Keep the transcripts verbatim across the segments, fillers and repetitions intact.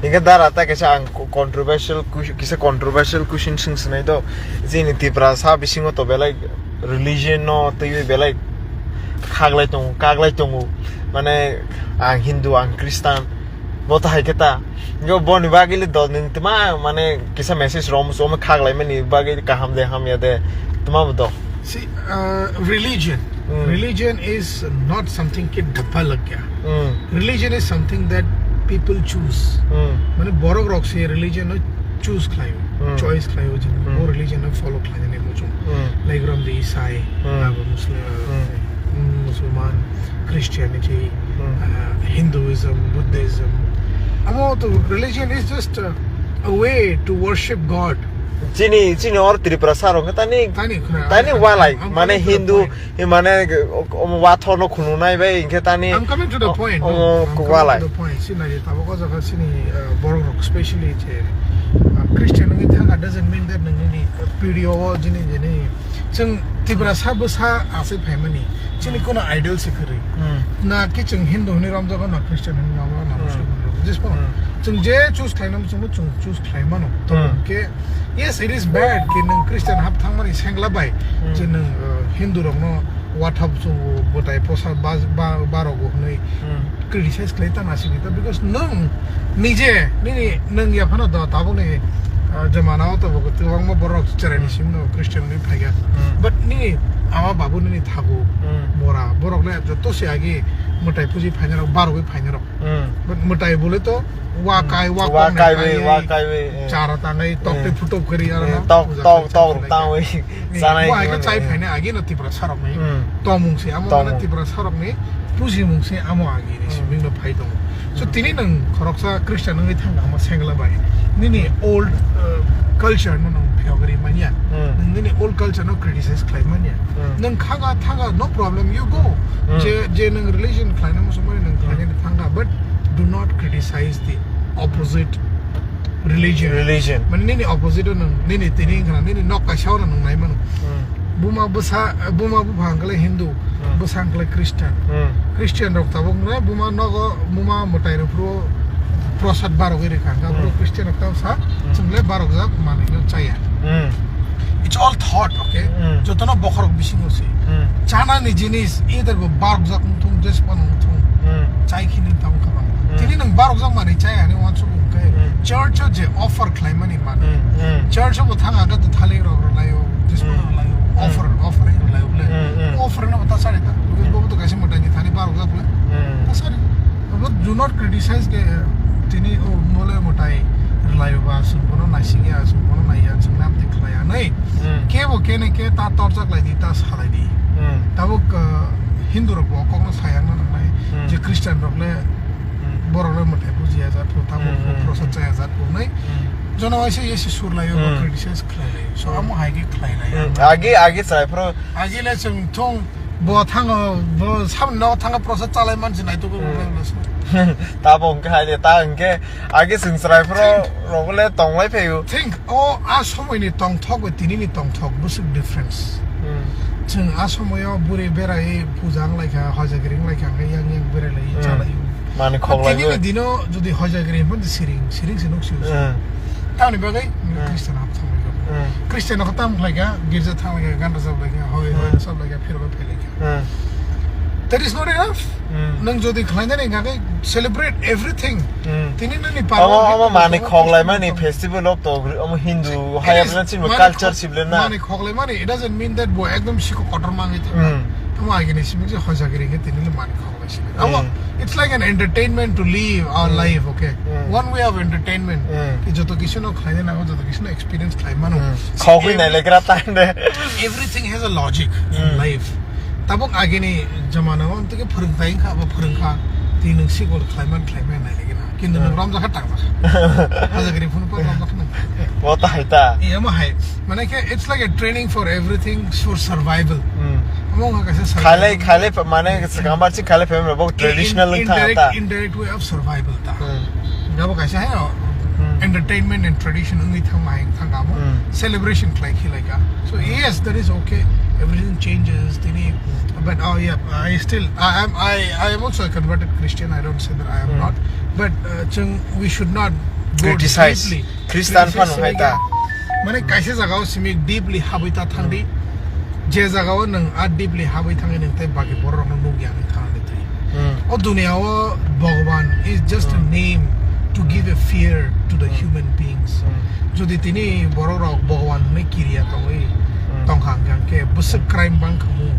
Hingke dara ta kaisa ang co-, controversial ques-, kisa controversial question swng swnai do. Chini Tiprasa bisingo to belai religion no twiwi belai khaglai tongo, kaglai tongo. Mane ang Hindu, ang Christian. Bo to hai khe ta. Hingke boni bagwi le do nwng tma mane kisa message rom so khaglai mani bagwi kaham de hamya de. Tma bo do. See, uh, religion. Mm. Religion is not something ki dhappa lag gaya. Mm. Religion is something that people choose. Mm. Mane borok rok se religion no choose khlaio, Mm. choice khlaio je Mm. o religion no follow khlainani muchung. Mm. Like from the Isai, Mm. abo Muslim, Mm. mm, Musulman, Christianity, Mm. uh, Hinduism, Buddhism. Amo to religion is just a, a way to worship God. Chini, chini or Tripura saro khe tani, Tani khna-, tani I'm, walai, I'm mane coming to the Hindu, point. Hi mane, o, o, wathor no khunu nai bai, hingke tani, I'm coming to the o, point, o, no? I'm coming walai. To the point. Sinai, tabuk o jaga sini, uh, borok rok, specially je, uh, Christian wngwi thangkha, doesn't mean that nini, uh, video o jini, jini, chwng Tiprasa bwsa aswk phaimani, chini kono idol se kwrwi. Hmm. Na ki chwng Hindu hwnwi romjago, na Christian hwnwi romjago, na Hmm. Muslim hwnwi romjago. Just Hmm. chwng je choose khlainani, chwngno chwng choose khlai mano. To Hmm. hwnkhe, yes, it is bad ki nwng Christian hap thangmani sengla bai, Hmm. je nwng, uh, Hindu rokno wathap chungo, bwtai posa ba-, ba-, barogo hwnwi Hmm. criticize khlai ta nasi kita, because nwng nije nini nwng yaphano do tabukni, uh, jamana o tabuk kwbangma borok cheraini Hmm. simi no Christian ni phaikha. Hmm. But nini ama babu nini thago Hmm. bora borok le joto se agi mwtai puji phainai rok, barogwi phainai rok. Hmm. But mwtai bole to wa Hmm. kai, wa Wa kong nai kaiwi, kai, wa kaiwi, eh. Chara tangai, tok Eh. Tei phutok kari, aro Eh, no tok, puja tok, khai tok chai rok khai. Tangwi. Eh, chanai wa hai khe khe chai mani. Phainai agi no Tiprasa rok ni. Hmm. Tomung se, amo Tomung. Mane Tiprasa rok ni puji mung se amo agi ni Hmm. simi no phai tongo. So Hmm. tini nang khoroksa Christian wngwi thang amo sengla bai. Nini Hmm. old, uh, culture no nang phiyok ri manya. Hmm. Nini old culture no criticize khlai manya. Hmm. Nang khaga thaga, no problem, you go. Hmm. Je, je nang religion khlaina muchung mani nang Hmm. khlaina thangkha, but do not criticize the opposite religion. Religion. Mane nini opposite o nang, nini tini wngkha na, nini nok kaisa o nang nai mano. Hmm. Buma bwsa, buma bupha wngkha le Hindu, Hmm. bwsa wngkha le Christian. Hmm. Christian rok tabuk wngkha buma nogo, buma mwtai rok phuru prosad barogwi rwkha, wngkha Hmm. phuru Christian rok tamo sa, Hmm. chwng le barokjak manwi no chaya. Hmm. It's all thought, okay? Hmm. Jotono bokhorok bisingo se. Hmm. Chanani jinis, either bo barokjak wngthung, jesphano wngthung, Hmm. chai khini tamo kha ba. Hmm. Tini nwng barokjak manwi chai ani uansuk wngkhe, Hmm. church o je offer khlaimani manwi. Hmm. Hmm. Church o bo thang aga to thalik rok rwlaio, jesphano Hmm. rwlaio, Hmm. offer, offering rwlaio bole. Hmm. Hmm. Offer no bo ta sari ta. Because Hmm. bo to kaisa mwtai ni thani barokjak bole. Hmm. Ta sari. But do not criticize ke tini o mole mwtai rwlaio ba, chwng bono naisingya, chwng bono naiya, chwng nam twi khlaiya nai. Hmm. Kebo kene ke ta torjak lai di, ta salai di. Hmm. Tabuk, uh, Hindu rok bo kokno sayang na nangnai Hmm. je Christian rok le Hmm. borok le mwtai bujiya jat bo, tabuk Hmm, hmm, prosad hmm. Chaya jat bo nai. Hmm. Jono waisa yesi sur lai Hmm. criticize khlai lai. So Hmm. amo hai ke khlai lai. Hmm. Agi, agi chwrai phro. Agi le chwng thung bo thango, bo samni no thango prosad chalai mansi nai to Hmm. Tabo hwnkhe hai de, ta hwnkhe agi chwng chwrai phro Think. Rok le tong lai phaio. Think, o a somoi ni tongthok bai tini ni tongthok bwswk difference. Hmm. Chwng a somoi o bwrwi berai puja wng lai kha, hojagiri wng lai kha, hwnkhe yang yang berai lai Hmm. Chalai. Mani khok lai Tini ni bo. Dino jodi hojagiri hwn siring, siring se nuk siu. Hmm. Tamni bagwi Hmm. Christian hap thang lai kha. Hmm. Christian no tam khlai kha, girja thang lai kha, gan rajab lai kha, hoi hoi Hmm. Sab lai kha, phir phir lai kha. Hmm. That is not enough. Hmm. Nang jodi khlainani hingkha khe celebrate everything. Hmm. Tini nini parwa Omo, omo hingkha mani khe khok lai mani festival of to, omo Hindu, It is hayam na chini mani culture khok-, siblen na. Mani khok lai mani, it doesn't mean that bo ekdom siko kotor mangi thang. Hmm. Tamo agini simi je hojagiri khe tini le mani khok lai simi. Amo, Hmm. It's like an entertainment to live our Hmm. Life, okay? Hmm. One way of entertainment. Hmm. Ki joto kisu no khlainani nango, joto kisu no experience khlai mano. Hmm. Khogwi Every-, nailaigra tang de. Everything has a logic in Hmm. Life. Tabuk agini jamana o amtwkhe phwrwngthai wngkha, abo phwrwngkha. Twi nwng sikol khlaiman, khlaiman nailaigra. Kintu nwng Hmm. Romjakha tangjakha. Hojagiri phunu pa romjakha nang. Bo ta hai ta. Iya mo hai. Mane khe it's like a training for everything for survival. Hmm. Amo wngkha kaisa survival. Khailai, khailai, mane swkang bar chini khailai phaimani bo In-, traditional wng thang indirect, ta. Indirect way of survival ta. Hmm. Abo kaisa hai, Hmm. Entertainment and tradition wngwi thangma hai thang amo. Hmm. Celebration khlai khe lai ka. So, Hmm. Yes, that is okay. Everything changes. Tini, but, oh, yeah, I still, I am, I, I am also a converted Christian. I don't say that I am Hmm. Not. But, uh, chwng, we should not Criticize. Deeply. Christian phano hai ta. Mane kaisa jagao simi deeply habwi ta thangdi. Je jagao nwng a deeply habwi thangwi nwng tei baki borok rokno nukya nwng thangdi twi. Hmm. O duniya o Bhagwan is just a name to give a fear to the human beings. Hmm. Jodi tini borok rok Bhagwan hwnwi kiriya tongwi tongkha hwnkhe bwswk crime bang khamu,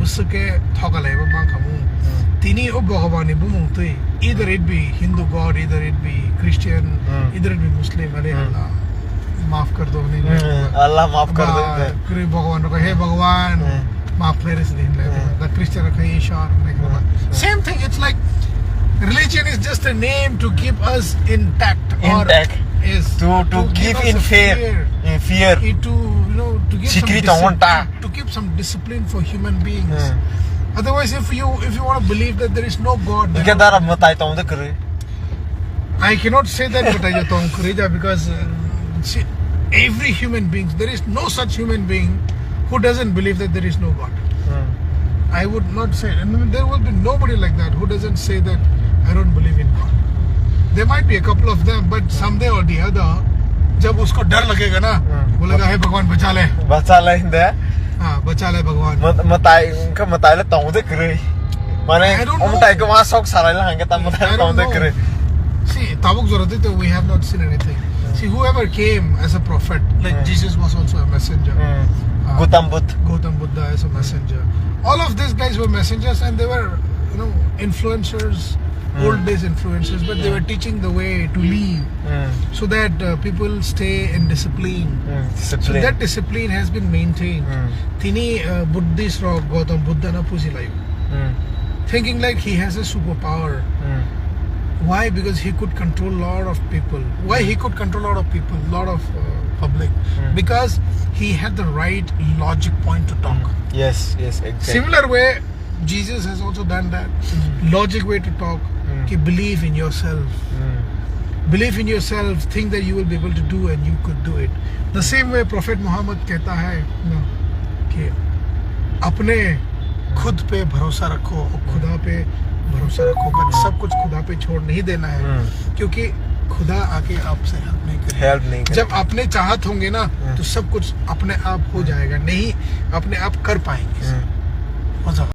bwswk khe thokalaiba bang khamu. Hmm. Tini o Bhagwan ni bumung twi, either it be Hindu God, either it be Christian, either it be Muslim, are Allah, maaf kar do, nahi. Hmm, Allah maaf kar do. Ba, kri Bhagwan ko, "Hey Bhagwan, maaf kar do," nahi. The Christian ko, "Hey Ishwar," nahi. Same thing, it's like religion is just a name to keep us intact or is to, to give us in a fear, in fear. It to, you know, to give some discipline, to keep some discipline for human beings. Hmm. Otherwise, if you, if you want to believe that there is no God, then dara mwtai tong de kwrwi. I cannot say that, but I don't agree that because, uh, see, every human being, there is no such human being who doesn't believe that there is no God. Hmm. I would not say, and there will be nobody like that who doesn't say that, "I don't believe in God." There might be a couple of them, but someday or the other, जब उसको डर लगेगा ना, hmm, बोलेगा, "हे भगवान, बचा ले।" Bachalai hinde. Ah, bachalai Bhagwan. Mwtai, wngkha mwtai le tong de kwrwi. Mane, I don't know. Mwtai kwma sok salai le hangke ta mwtai le tong de kwrwi. I don't know. See, tabuk jora twi to we have not seen anything. Hmm. See, whoever came as a prophet, like, hmm, Jesus was also a messenger. Hmm. Uh, Gautam Buddha. Gautam Buddha as a messenger. All of these guys were messengers and they were, you know, influencers, hmm, old days influencers, but they were teaching the way to live. Mm. So that, uh, people stay in discipline. Mm, so discipline. That discipline has been maintained. Mm. Tini, uh, Buddhist rok Gautam Buddha no puji laio. Mm. Thinking like he has a superpower. Mm. Why? Because he could control lot of people. Why he could control lot of people, lot of, uh, public? Mm. Because he had the right logic point to talk. Mm. Yes, yes, exactly. Similar way, Jesus has also done that. Mm. Logic way to talk, mm, कि believe in yourself. Mm. Believe in yourself, think that you will be able to do and you could do it. The same way Prophet Muhammad कहता है ना कि अपने खुद पे भरोसा रखो और खुदा पे भरोसा रखो, but सब कुछ खुदा पे छोड़ नहीं देना है, हम्म, क्योंकि खुदा आके आपसे हेल्प नहीं करेगा। हेल्प नहीं करेगा। जब अपने चाहत होंगे ना, हम्म, तो सब कुछ अपने आप हो जाएगा, नहीं अपने आप कर पाएंगे। हम्म। हो जाएगा।